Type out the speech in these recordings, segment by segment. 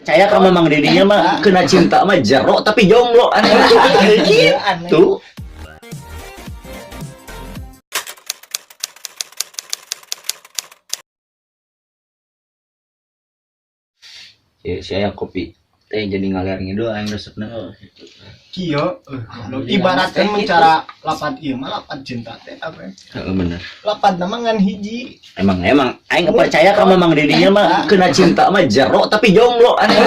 Percaya ka Mamang Dedinya mah kena cinta mah jero tapi jomblo aneh gitu. Ya, saya kopi teh jadi ngalir ngidul aing resepna. Kieu goblok. Ibaratkan mencara lapat ieu mah lapat cinta teh apa? Heeh, bener. Lapat nama ngan hiji. Emang emang aing percaya ka Mamang Dedinya mah kena cinta mah jero tapi jomblo aneh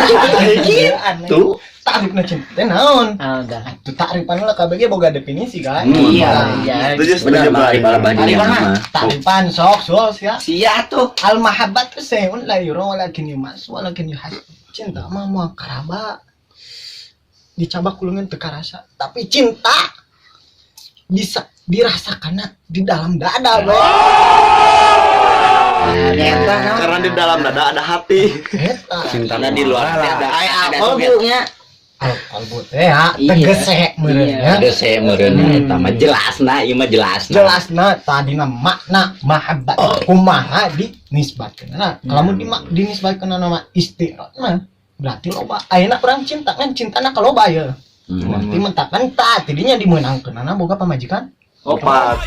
gitu. Tarifna cinta teh naon? Ah, enggak. Itu tarifan lah KBG boga definisi kan. Iya, iya. Setuju, Bener setuju, Mang Pak. Arif Alabadi Arif mah. mah. Tarifan sok sul ya. Sia tuh. Al mahabbat tuh syai'un la yura walakin yumas walakin yuhas. Cinta mah moal karaba. Dicabak kulungan teu karasa, tapi cinta bisa dirasakan di dalam dada, bro. Eta kan. Karena di dalam dada ada hati. Eta. Cinta di luar teh ada ada Kalbunya. Al kalbu teh ya, Iya. tegese meureun Iya. ya. Ada saya meureun eta mah jelasna ieu mah jelasna. Jelasna tadina makna mahabbat kumaha dinisbatkeun. Nah, lamun dinisbatkeun nama istirat mah berarti loba. Ayeuna urang cinta kan cintana ka loba ya. Berarti mentakan ta tidinya dimeunangkeunana boga pamajikan. Opat.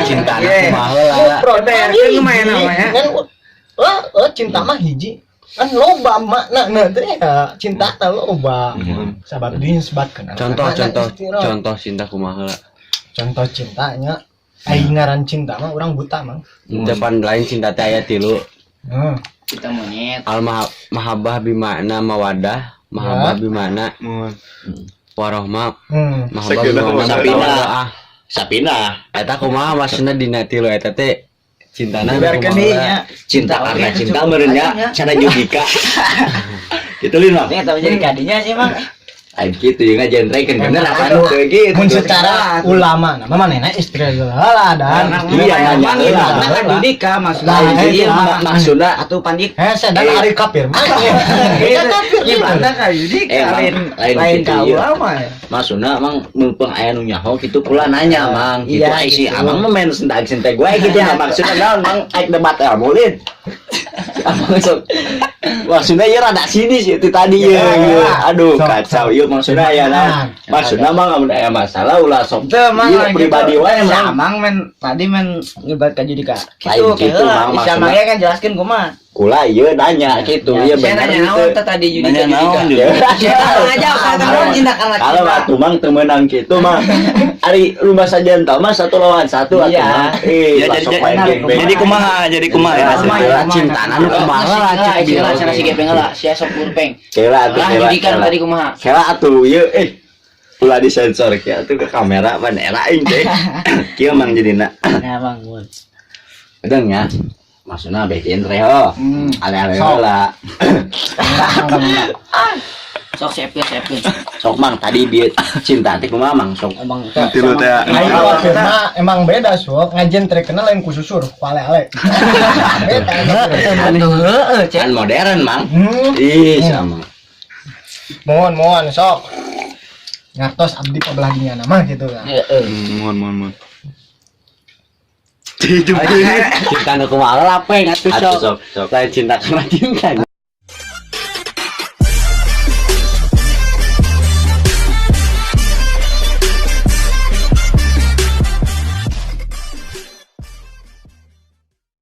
Cinta Iya. kumaha lah. Bayarkeun lumayan namanya. Kan oh, cinta mah hiji. Kan loba makna na teh ya, cinta teh loba. Sabab dinisbatkeun. Contoh Makna contoh istirat. contoh cinta kumaha lah. Contoh cintanya aing ngaran cinta mah urang buta mang. Depan lain cinta teh aya tilu. Hmm. Cinta monyet. Al mahabbah bimakna mawadah, mahabbah bimakna warohmah, mahabbah Sakinah, bimakna Sapina. mawaddah. Sapina Eta kumaha maksudna dina tilu eta teh cintana Biarkeun kumaha deui lah. nya. cinta karena cinta meureun nya cara judika. Gitu lin Mang. Ini tahu jadi kadinya sih, Mang. Aing kitu jeung ngajentrekeun bener apa nu teu gitu. Mun secara ulama nama manehna istri heula dan Iya, nanya heula. Karena kan Judika maksudnya. Lah, Iya, eta. maksudna Atuh pandik. Eh, sedan Eh. ari kafir mah. Eta kafir Iya, Belanda ka Judika Eh, Mang, lain lain lain gitu, ka iya. ulama ya. Maksudna mang mumpung aya nu nyaho kitu kula nanya mang gitu Iya, ai si gitu. amang mah main sentak-sentak gue gitu nah maksudna naon mang aik debat ilmu lin. Si amang sok maksudna ieu rada sinis itu tadi ya gitu. Aduh Sok, kacau sok. ieu maksudna aya naon maksudna mang amun aya masalah ulah sok Teu mang ieu lain pribadi gitu. wae Si mang. Amang men tadi men nyebat ka Judika. Lain gitu, Mang, Si maksudna. Amang ge kan jelaskeun kumaha. Kula ieu nanya gitu ieu Saya bener nanya gitu. naon teh tadi Judika Nanya Judika. naon juga. Saya aja kata naon cinta karena Kalau cinta. atuh mang teu meunang kitu mah. Ari rumah saja mah satu lawan satu atuh Iya. mang. Eh, Ya, lah, jadi sok main gangbang. jadi kumaha, jadi kumaha ya. Kumaha, Lah, kumaha. cinta anu kumaha lah Lah, cek istilah cenah si gepeng lah, sia sok purpeng. Kela atuh Lah kela. Judika nu tadi kumaha? Kela atuh ieu eh ulah disensor kieu atuh ke kamera pan era aing teh. Kieu mang jadina. Nah, Bang. Mun. Bedeng ya. Maksudna beh genre ho. Ale-ale Sok. heula. Sok siapkeun siapkeun. Sok mang tadi bieu cinta teh kumaha mang sok. Emang Tilu teh. Aing kafir mah emang beda sok ngajentrikeunna lain ku susur, ku ale-ale. Beda. Atuh heueuh, cek. Kan modern mang. Hmm. Ih, sama. Mohon mohon sok. Ngartos abdi pabelah dinya mah gitu kan. Heeh. Mohon, mohon, mohon. Cinta nu kumaha lah peng atuh Atuh sok. sok sok. Lain cinta karena cinta.